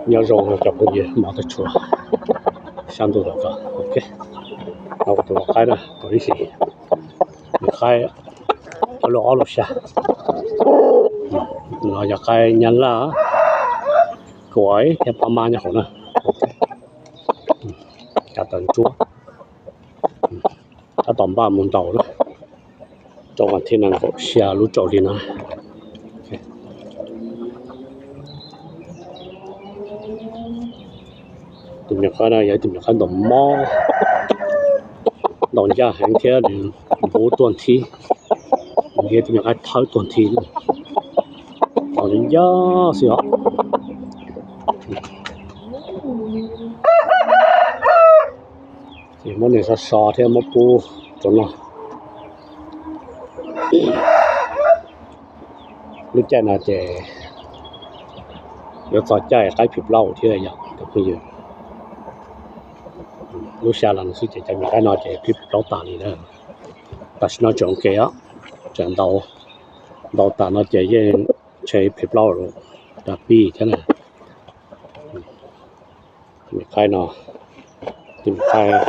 Nyob zoo cov phooj ywg mov teb tshua sab ntuj tom ko. Ok, no kuv tus qaib na, tus ib hlis, nws qaib ob lub ob lub xya. No yog qaib nyab laj, kuam thiab pab mab nyob hauv na. Kav tawv ntsuab, tab tom npaj mus ntaus na. Rau vas thib nees nkaum xya lub tsaus li no. Tus me nyuam qaib no yog ib tug me nyuam qaib ntaus mob, ntaus ncaj heev thiab nws npuv tuag nthi, nws yog ib tug me nyuam qaib thawb tuag nthi, ntaus ncaj xwb os. Ces muab nws so so thiab muab pub rau noj. Lub caij no ces yuav txog caij qaib phim plaub thiab yom cov phooj ywg. Lub xya los no xwb ces cov me qaib no ces phim plaub tas li na. Tam sim no tseem ua ke os, tseem ntaus, ntaus tas no ces yeej ntshe phim plaub tas pib thiab na. Tus me qaib no, tus me qaib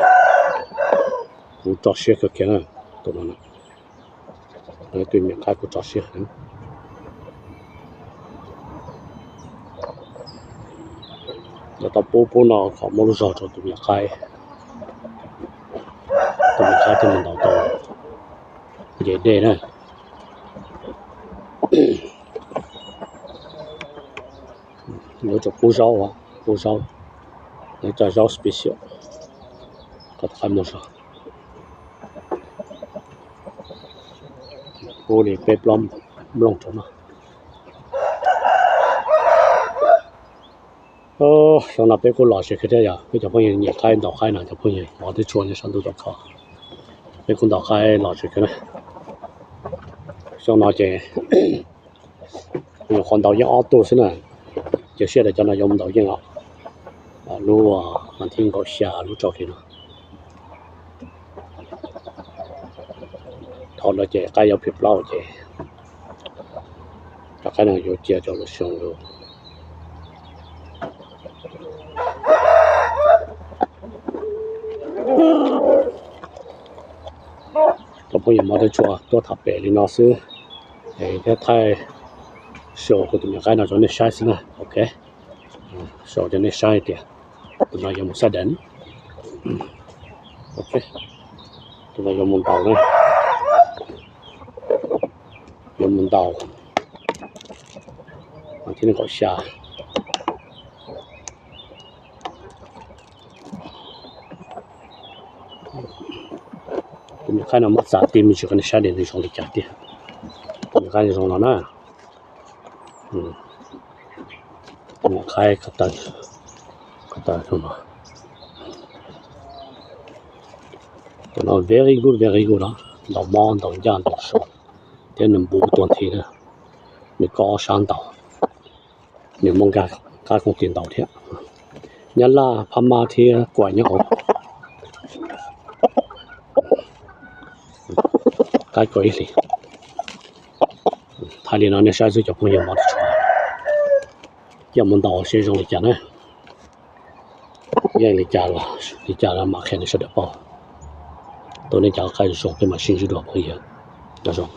kuv tso siab kawg kiag na, tus no, tus me qaib kuv tso siab heev. Lawv tau pub pub no kom muab lub zog rau tus me qaib, tus me qaib thiaj mus ntaus tau nce dej na. Yuav tsum pub zaub, pub zaub, yuav cov zaub special kom tus qaib muaj zog. Pub li peb plaub nplooj rau no. Xyoo no peb kuj lom zem kawg thiab yog peb cov phooj ywg nyiam qaib ntaus qaib no cov phooj ywg mov teb tshua nyob sab ntuj tom ko, peb kuj ntaus qaib lom zem kawg na. Xyoo no ces nyuam qhuav ntaus yeej ob tug xwb na, ces sij hawm cov no yuav mus ntaus yeej os, lub vas thib nees nkaum xya lub tsaus li no. Thaum no ces qaib yuav phim plaub ces cov qaib no yuav cia rau lwm xyoo lawm. Cov phooj ywg mov teb tshua tuaj tham pem li no xwb, es thiab thaij show kuv tus me qaib no rau nej saib xwb na. Ok, show rau nej saib tias tus no yuav mus sab deev, tus no yuav mus ntaus na, yuav mus ntaus vas thib nees nkaum xya. Tus me qaib no muab txav tib me ntsis kom nej saib tias nws zoo li cas tiag. Tus me qaib zoo no na. Tus me qaib ko taw, ko taw zoo no. Tus no very good, very good no, ntaus mob ntaus ncaj ntaus sau thiab nws npuv tuag nthi na. Nws koj ob sab ntaus, nws muaj nkag qab kooj tis ntaus thiab. Nyab laj, phab mab thiab kuam nyob hauv. Qaib kaum ib hlis. Thaij li no nej saib xwb cov phooj ywg mov teb tshua, cia mus ntaus seb zoo li cas na. Yeej li cas los li cas los mam qhia nej sawv daws paub. Tus nej cov qaib zoo peb mam sib ntsib dua phooj ywg. Nyob zoo.